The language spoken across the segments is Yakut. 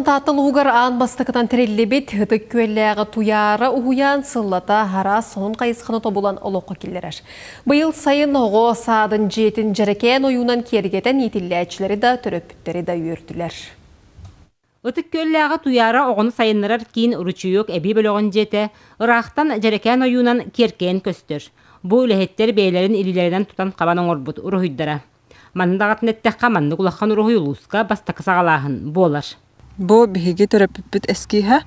Таатта улууһугар аан бастакытынан тэриллибит Ытык Күөллээҕи Туйаара уһуйаан сыллата араас сонун хайысханы тобулан олоххо киллэрэр. Быйыл сайын оҕо саадын дьиэтин дьэрэкээн ойуунан киэргэтэн иитиллээччилэри да, төрөппүттэри да үөртүлэр. Ытык Күөллээҕи Туйаара оҕону сайыннарар киин Ручеек эбии бөлөҕүн дьиэтэ ыраахтан дьэрэкээн ойуунан киэркэйэн көстөр. Бу үлэһиттэр бэйэлэрин илиилэринэн тутан-хабан оҥорбут уруһуйдара. Манна даҕатан эттэххэ, маннык улахан уруһуй улууска бастакы саҕалааһын буолар. Бу биһиги төрөппүппүт эскиһа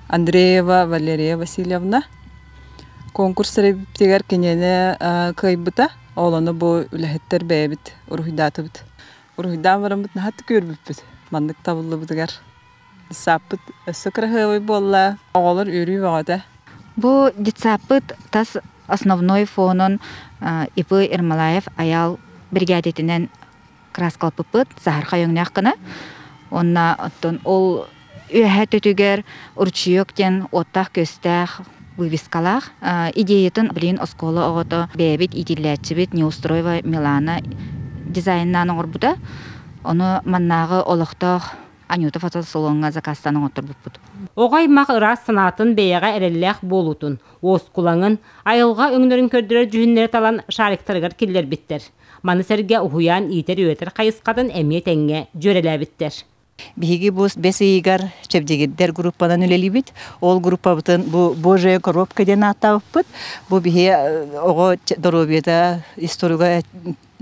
Андреева Валерия Васильевна конкурс тэрийбитигэр кинини кыайбыта. Ол ону бу үлэһиттэр бэйэбит уруһуйдаатыбыт. Уруһуйдаан бараммыт наһаа көрбүппүт. Маннык табыллыбытыгар сааппыт өссө кыраһыабай буолла. Оҕолор үөрүү бөҕөтө. Бу детсаппыт тас основной фонун ИП Ермолаев Айаал биригээдэтинэн краскалаппыппыт саһархай өҥнөөх гына. Уонна оттон ол үөһэ төтүгэр ручеек диэн уоттаах-күөстээх вывескалаах. Идеятын билигин оскуола оҕото бэйэбит иитиллээччибит Неустроева Милана дизайннаан оҥорбута. Ону маннааҕы олохтоох Анюта фотосалоҥҥа заказтаан оҥотторбуппут. Оҕо аймах ыраас санаатын бэйэҕэ эрэллээх буолуутун, уоскулаҥын, айылҕа өҥнөрүн көрдөрөр дьүһүннэри талан шариктарыгар киллэрбиттэр. Маны сэргэ уһуйаан иитэр-үөрэтэр хайысхатын эмиэ тэҥҥэ дьүөрэлээбиттэр. Биһиги бу бэс ыйыгар чэбдигирдэр группанан үлэлиибит. Ол группабытын бу Божья коробка диэн ааттаабыппыт. Бу биһи оҕо доруобуйата историга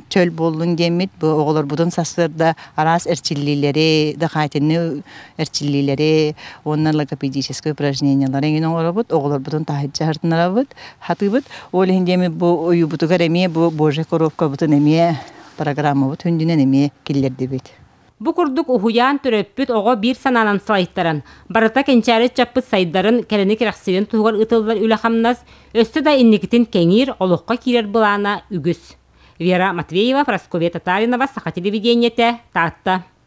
чөл буоллун диэммит бу оҕолорбутун сарсыарда араас эрчиллиилэри, дыхательнай эрчиллиилэри уонна логопедическай упражнениялары эҥин оҥоробут, оҕолорбутун таһырдьа сырытыннарабыт, хатыыбыт. Ол иһин диэммит бу ойуубутугар эмиэ бу Божья коробкабытын эмиэ программабыт хүндүнэн эмиэ киллэрдибит. Бу курдук уһуйаан төрөппүт оҕо биир санаанан салайтаран, барыта кэнчээри ыччаппыт сайдарын, кэрэни кэрэхсиирин туһугар ыытыллар үлэ-хамнас өссө да инникитин кэҥиир, олоххо киирэр былаана үгүс. Вера Матвеева, Прасковья Татаринова, Саха телевидениетэ, Таатта.